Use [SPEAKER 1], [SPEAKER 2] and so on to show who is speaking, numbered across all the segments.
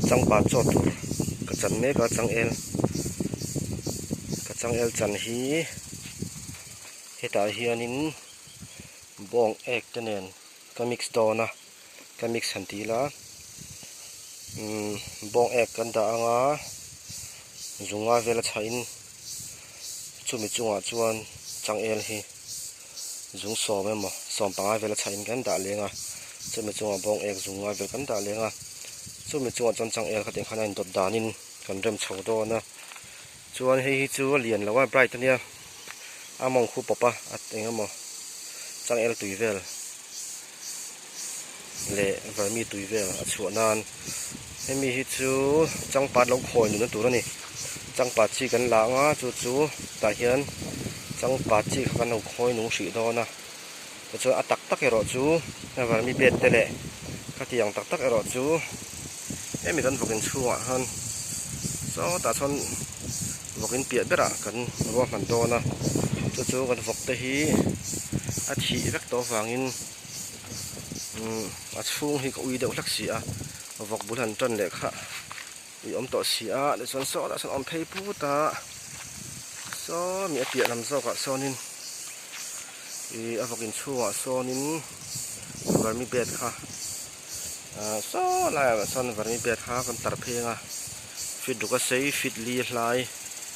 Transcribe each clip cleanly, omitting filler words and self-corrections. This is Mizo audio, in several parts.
[SPEAKER 1] Changpat chaw tur ka chan mek a changel ka changel chan hi hetah hianin bawng ek te nen ka mix dawn a ka mix han ti ila umm bawng ek kan dah anga zunga vel a chhahin chumi chungah chuan changel hi. Zung sawm emaw sawm panga vel a chhahin kan dah leng a, chumi chungah bawng ek zung ngai vel kan dah leng a, chumi chungah chuan changel khatih khan a indawt danin kan rem chho dawn a, chuan hei hi chu a lian lo a bright ania a mawng khu pawp a a eng emaw changel tui vel leh vermi tui vel a chhuah nan hemi hi chu changpat lo khawi nunna tur a ni changpat chi kan la ang a chu chu tah hian changpat chi kha kan lo khawi nung hrih dawn a tichuan a tak tak erawh chu a vermi bed te leh khatiang tak tak erawh chu hemi kan vawk inchhungah khan sawtah sawn vawk in piah berah kan ruahman dawn a chu chu kan vawk te hi a thih vek tawh avangin. Umm a chhung hi ka ui deuh hlek si a vawk bul han tan leh kha ui awm tawh si a tichuan sawtah sawn awm phei put a saw mi a piah lam zawkah sawnin ih a vawk inchhungah sawnin vermi bed kha ah saw laiah sawn vermi bed kha kan tar phei ang a feet ruk a sei feet li a hlai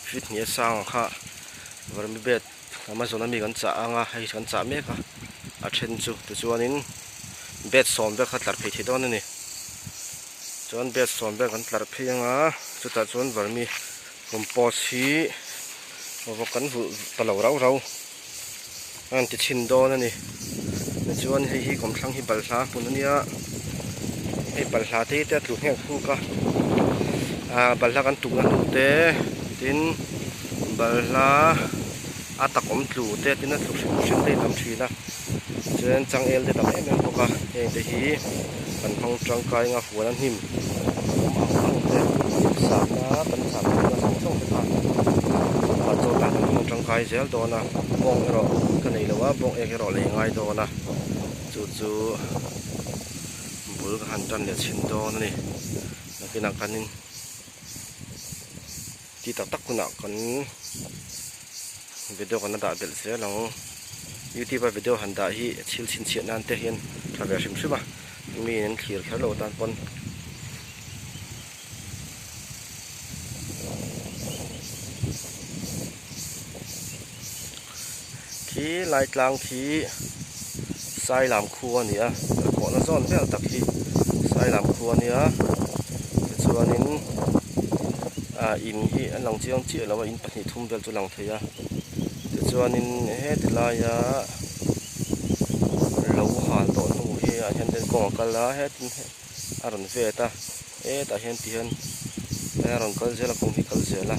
[SPEAKER 1] feet hnih a sang ang kha vermi bed. Amazon ami kan chah ang a hei kan chah mek a a then chu tichuanin bed sawm vel kha tlar phei thei dawn a ni chuan bed sawm vel kan tlar phei ang a chutah chuan vermi compost hi vawk kan vulh ta lo rau rau a rawn ti chhin dawn a ni tichuan hei hi kawmthlang hi balhla hmun a nia hei balhla te hi te a tlu nghek nghuk a ah balhla kan tukna hnu te tin. Balhla a tak awm tlu te tin a tlu hrim hrim te hi tam thin a chuan changel te tam em em bawk a heng te hi kan hmang tangkai anga huan a hnim awm ang ang te sahna kan sah theihna zawng zawng te kha ah chaw tan kan hmang tangkai zel dawn a bawng erawh ka nei lo a bawng ek erawh lei ngai dawn a chu chu bul ka han tan leh chhin dawn a ni nakinah khanin. Ti tak tak hunah kan video kan la dah belh zel ang. Youtube a video han dah hi thil chhinchhiah nan te hian tha ve hrim hrim a, mi in an thlir kher lo tan pawn. Khi lai tlang khi Sailam khua a ni a, ka khawhna zawn vel tak hi Sailam khua a nia tichuanin ah in hi a lang chiang chiah lo a in pahnih thum vel chu a lang thei a tichuanin heti laia lo hal tawh hnu hi ah hian kawng a kal a hetin a rawn vet a hetah hian ti hian a rawn kal zel a kawng hi kal zel a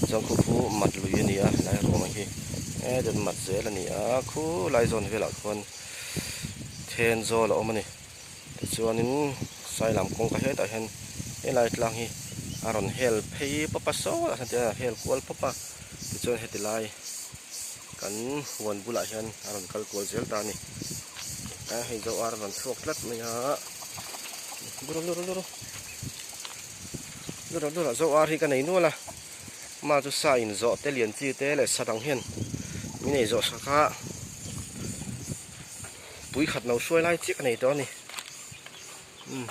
[SPEAKER 1] chuan khu khu mat lui a ni a helai ruam ang hi hetin mat zel a ni a khu lai zawn velah khuan then zawl a awm a ni tichuanin sailam kawngka hetah hian helai tlang hi a rawn hel phei pawp a saw ah sawn ti hian a hel kual pawp a tichuan heti lai kan huan bulah hian a rawn kal kual zel ta a ni a hei zo ar a rawn chhuak tlat mai a lura lura lura lura lura zo ar hi ka nei nual a mah chu sa in zawh te lian chi te leh sa dang hian min ei zawh sak a pui khat lo hruai lai chiah ka nei tawh a ni umm.